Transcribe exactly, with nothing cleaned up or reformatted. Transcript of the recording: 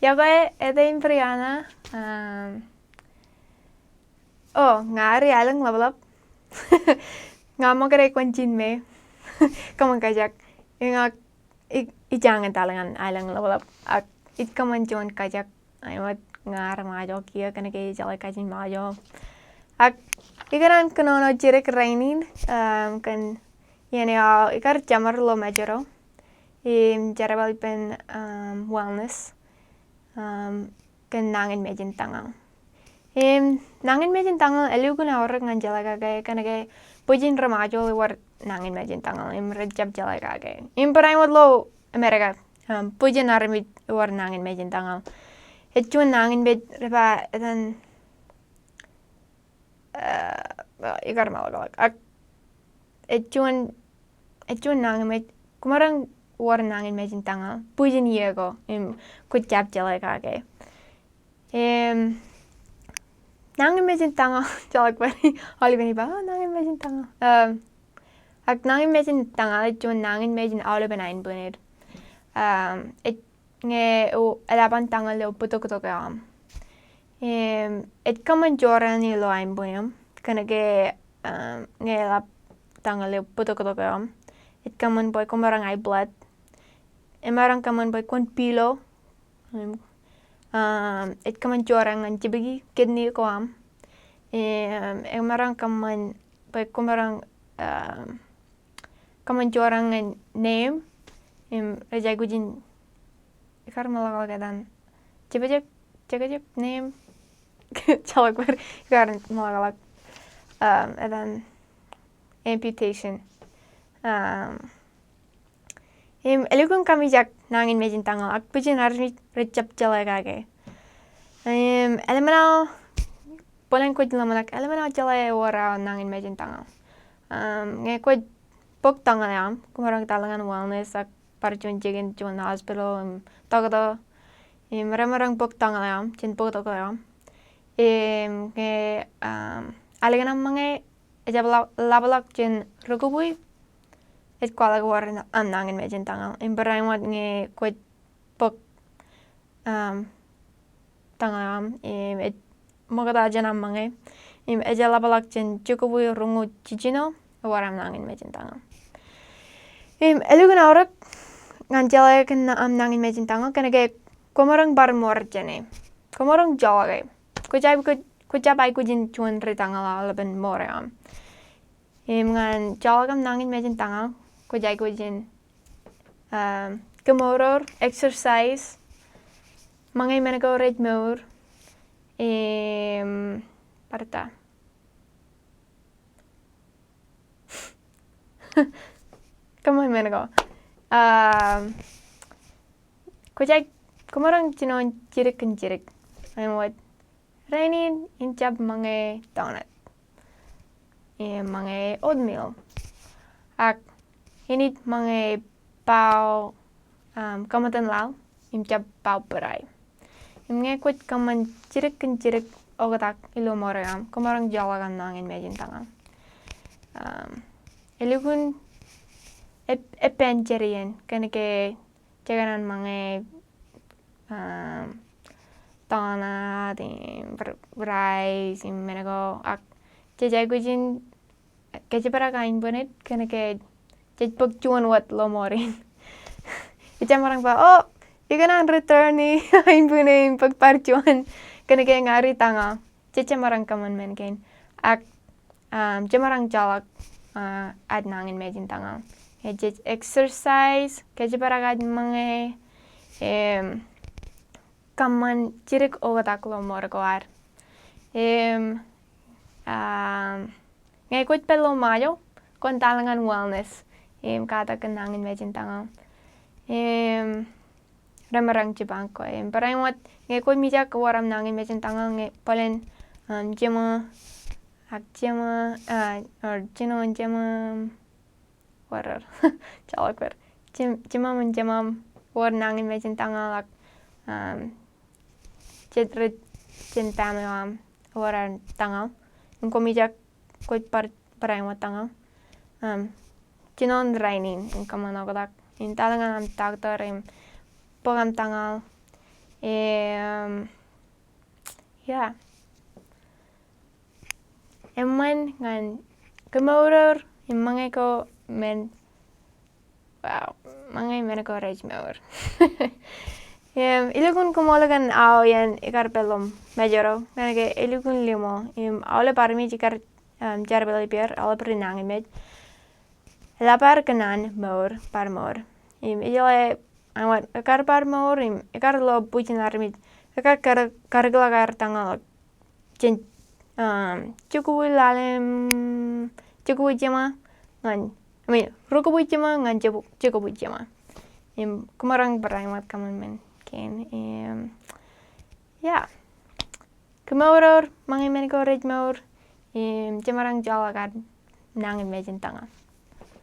Iọkwe, ete in Brianna. Um, o, ña ri Aelōñ ḷapḷap. Ña ṃōkade kōn ijin me kōṃṃan kajjak. Ña ij, ij jañin taḷ ñan Aelōñ ḷapḷap. Ak ij kōṃṃan juon kajjak. Āinwōt ña ri Ṃajeḷ kiiō kōnke ij jeḷā kajin Ṃajeḷ. Ak ikōṇaan kōnono jidik rainin, um, kōn iien eo aō ikar jeṃor ilo Mājro im jerbal ippān, um, wellness, um, kōn nañinmej in tañal. Im nañinmej in tañal, elukkuun aorōk ñan jeḷā kake kōnke bwijin ri Ṃajeḷ ewōr nañinmej in tañal im rej jab jeḷā kake. Im barāinwōt ilo Amerika, um, bwijin armej ewōr nañinmej in tañal. Ej juon nañinmej rej ba etan, uh, ikar meḷọkḷọk. Ak ej juon, ej juon nañinmej, kwōmaroñ wōr nañinmej in tañal bwijin iiō ko im kwōj jab jeḷā kake. Im nañinmej in tañal, jeḷā kake, aolepān iba, o, nañinmej in tañal. Um, ak nañinmej in tañal ej juon nañinmej in aolepān ānbwined. Um, ej ñe, o, eḷap an tañal eo bōtōktōk eo aṃ. Im ej kōṃṃan jorrāān ilo ānbwinnūṃ kōnke, um, ñe eḷap tañal eo bōtōktōk eo aṃ, ej kōṃṃan bwe kwōmaroñ high blood. Emaroñ kōṃṃan bwe kwōn pillow. Um, ej kōṃṃan jorrāān ñan jibukwi kidney ko aṃ. Im emaroñ kōṃṃan bwe kwōmaroñ, um, kōṃṃan jorrāān ñan neeṃ, im rej aikuj in, ikar meḷọkḷọk etan, jebjek, jekjek neeṃ, jeḷā kake, ikar meḷọkḷọk, um, etan amputation. Um, im elukkuun kaṃijak nañinmej in tañal, ak bwijin armej rej jab jeḷā kake. Im eḷmān aō, bōlen kwōj ḷōmṇak, eḷmān aō jeḷā ewōr aō nañinmej in tañal. Um, ñe kwōj bōk tañal eo aṃ, kwōmaroñ taḷ ñan wellness ak bar juon jikin, juon hospital, im, tokto, im remaroñ bōk tañal eo aṃ jān bōtōktōk eo aṃ. Im ñe, um, ālikin aṃ ṃōñā ejjab ḷap-, ḷapḷọk jān rūkubwi, ej kwaḷọk ewōr aṃ nañinmej in tañal. Im barāinwōt ñe kwōj bōk, um, tañal eo aṃ, im ej ṃokta jān aṃ ṃōñā, im ejjeḷapḷọk jān jikubwi, ruñū, jiljino, ewōr aṃ nañinmej in tañal. Im elukkuun aorōk ñan jeḷā kōn aṃ nañinmej in tañal kōnke kwōmaroñ bar ṃoor jāne. Kwōmaroñ joḷọke. Kwōj jab, kwōj, kwōj jab aikuj in juon ri tañal aolepān ṃoor eo aṃ. Im ñan joḷọk aṃ nañinmej in tañal, kwōj aikuj in, um, kemour, exercise, ṃōñā men ko rej mour, im, bar ta. Kōṃṃan men ko. Um, kwōj aikuj, kwōmaroñ jino jidik kōn jidik. Āinwōt rainin in jab ṃōñā donut. Im ṃōñā oatmeal. Ak inij ṃōñā bao, um, kaṃōtan laḷ, im jab bao brai. Im ñe kwōj kōṃṃan jidik kōn jidik oktak ilo ṃoor eo aṃ, kwōmaroñ joḷọk aṃ nañinmej in tañal. Um, elukkuun ep-, eppān jet iien, kōnke jekōṇaan ṃōñā, um, donut, im, br-, rice, im men ko, ak jej aikuj in kōjparok ānbwinnid, kōnke jej bōk juon wōt ilo ṃoor in. Ij jab maroñ ba, o, ikōṇaan return e ānbwinnid im bōk bar juon, kōnke ña ri tañal. Jej jab maroñ kōṃṃan men kein. Ak, um, jemaroñ joḷọk, uh, ad nañinmej in tañal. Jej exercise, kōjparok ad ṃōñā, im kōṃṃan jidik oktak ilo ṃoor ko ad. Im, um, ñe kwōj pād ilo Ṃajeḷ, kwōn taḷ ñan wellness. Im katak kōn nañinmej in tañal. Im remaroñ jipañ kwe. Im barāinwōt ñe kwōj mijak ewōr aṃ nañinmej in tañal ñe bōlen, um, jiṃō, ak jiṃō, uh, or jino jiṃō, wōr, jeḷā kake. Jim-, jiṃōṃ im jiṃaṃ ewōr nañinmej in tañal ak, um, jet rej, jān family eo aṃ ewōr an tañal. Im kwō mijak kwōj bar, barāinwōt tañal. Um, jino rainin im kōṃṃan oktak. Im taḷ ñan aṃ doctor im bōk aṃ tañal. Im, yeah. Eṃṃan ñan kōmour ro im ṃōñā ko men, wow, ṃōñā men ko rej mour. Im, elukkuun kōṃṃool kōn aō iaan ikar peḷḷọk Mājro, ñan ke elukkuun limo, im aolep armej ikar, um, jerbal ippāer, aolep ri nañinmej. Eḷap ad kōṇaan mour, bar mour. Im, ejjeḷọk, aṃ wōt, ekar bar mour, im, ekar lo bwijin armej, ekar kar-, karōkḷọk aer taña ḷọk jān, um, jekubwi ḷalem, jekubwi jeṃa, ñan, I mean, rukubwi jeṃa, ñan jebu-, jekubwi jeṃa. Im, kōṃaroñ barāinwōt kōṃṃan men kein. Im, yeah. Kōmour ro, ṃōñā men ko rej mour, im, jemaroñ joḷọk ad nañinmej in taña.